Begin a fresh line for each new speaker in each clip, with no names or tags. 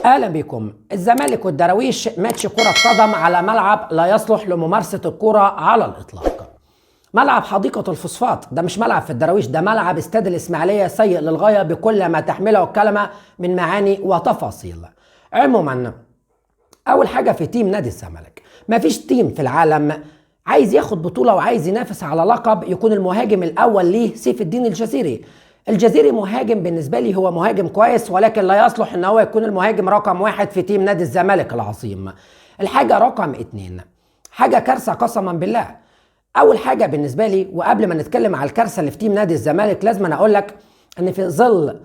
اهلا بكم. الزمالك والدراويش ماتش كرة قدم على ملعب لا يصلح لممارسة الكرة على الاطلاق. ملعب حديقة الفوسفات ده مش ملعب في الدراويش، ده ملعب استاد الاسماعيلية سيء للغاية بكل ما تحمله الكلمة من معاني وتفاصيل. عموما اول حاجة في team نادي الزمالك، مفيش team في العالم عايز ياخد بطولة وعايز ينافس على لقب يكون المهاجم الاول ليه سيف الدين الجزيري. الجزيري مهاجم بالنسبة لي، هو مهاجم كويس، ولكن لا يصلح ان هو يكون المهاجم رقم 1 في team نادي الزمالك العظيم. الحاجة رقم 2، حاجة كارثة قسما بالله. اول حاجة بالنسبة لي، وقبل ما نتكلم على الكارثة اللي في team نادي الزمالك، لازم انا اقول لك ان في ظل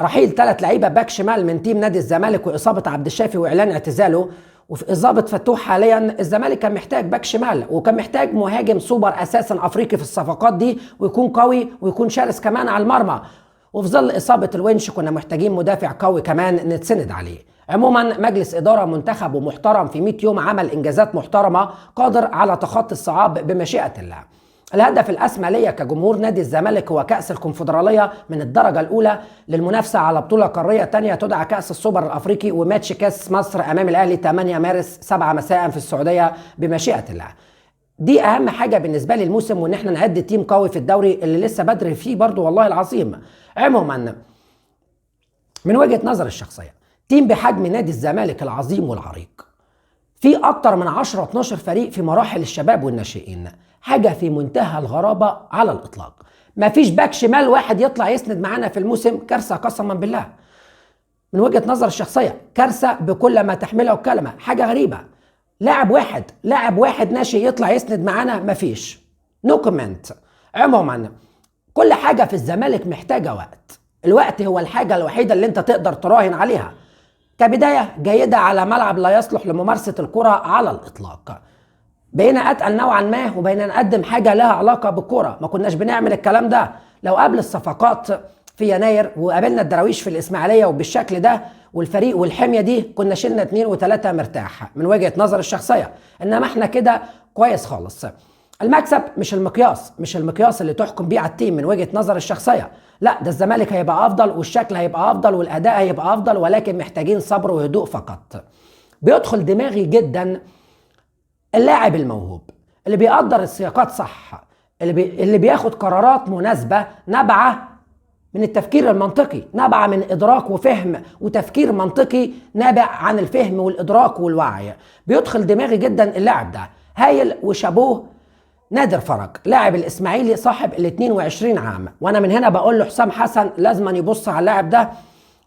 رحيل 3 لعيبة باك شمال من team نادي الزمالك واصابة عبد الشافي واعلان اعتزاله، وفي اصابة فتوح حاليا، الزمالك كان محتاج باك شمال وكان محتاج مهاجم سوبر اساسا افريقي في الصفقات دي، ويكون قوي ويكون شرس كمان على المرمى. وفي ظل اصابة الونش كنا محتاجين مدافع قوي كمان نتسند عليه. عموما مجلس ادارة منتخب ومحترم في 100 يوم عمل انجازات محترمة، قادر على تخطي الصعاب بمشيئة الله. الهدف الأسمى ليا كجمهور نادي الزمالك هو كأس الكونفدرالية من الدرجة الأولى للمنافسة على بطولة قارية تانية تدعى كأس السوبر الأفريقي، وماتش كأس مصر أمام الأهلي 8 مارس 7 مساء في السعودية بمشيئة الله. دي أهم حاجة بالنسبة لي الموسم، وإن احنا نعد team قوي في الدوري اللي لسه بدري فيه برضو والله العظيم. عموما من وجهة نظر الشخصية، team بحجم نادي الزمالك العظيم والعريق في أكتر من 10-12 فريق في مراحل الشباب والناشئين، حاجة في منتهى الغرابة على الإطلاق. مفيش باك شمال واحد يطلع يسند معانا في الموسم، كارثة قسما بالله. من وجهة نظر الشخصية كارثة بكل ما تحمله الكلمة، حاجة غريبة. لاعب واحد ناشئ يطلع يسند معانا مفيش، no comment. عموما كل حاجة في الزمالك محتاجة وقت، الوقت هو الحاجة الوحيدة اللي انت تقدر تراهن عليها. كبداية جيدة على ملعب لا يصلح لممارسة الكرة على الإطلاق. بقينا أتقل نوعا ما وبقينا نقدم حاجة لها علاقة بالكرة، ما كناش بنعمل الكلام ده لو قبل الصفقات في يناير وقابلنا الدراويش في الإسماعيلية وبالشكل ده والفريق والحمية دي، كنا شلنا 2 و3 مرتاح من وجهة نظر الشخصية. إنما احنا كده كويس خالص. المكسب مش المقياس، مش المقياس اللي تحكم بيه على ال team من وجهة نظر الشخصية. لا، ده الزمالك هيبقى أفضل والشكل هيبقى أفضل والأداء هيبقى أفضل، ولكن محتاجين صبر وهدوء فقط. بيدخل دماغي جدا اللاعب الموهوب اللي بيقدر السياقات صح، اللي بياخد قرارات مناسبة نابعة من التفكير المنطقي، نابعة من إدراك وفهم وتفكير منطقي نابع عن الفهم والإدراك والوعي. بيدخل دماغي جدا اللاعب ده، هايل وشابوه نادر فرج لاعب الإسماعيلي صاحب ال 22 عام. وأنا من هنا بقول له حسام حسن لازم يبص على اللاعب ده،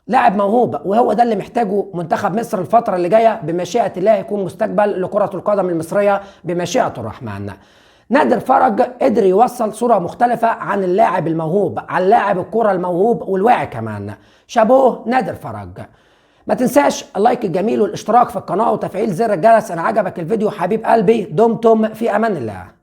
لاعب موهوب وهو ده اللي محتاجه منتخب مصر الفترة اللي جاية بمشيئة الله، يكون مستقبل لكرة القدم المصرية بمشيئة الرحمن. نادر فرج قدر يوصل صورة مختلفة عن اللاعب الموهوب، عن لاعب الكرة الموهوب والواعي كمان. شابوه نادر فرج. ما تنساش ال like الجميل والاشتراك في القناة وتفعيل زر الجرس ان عجبك الفيديو. حبيب قلبي، دمتم في امان الله.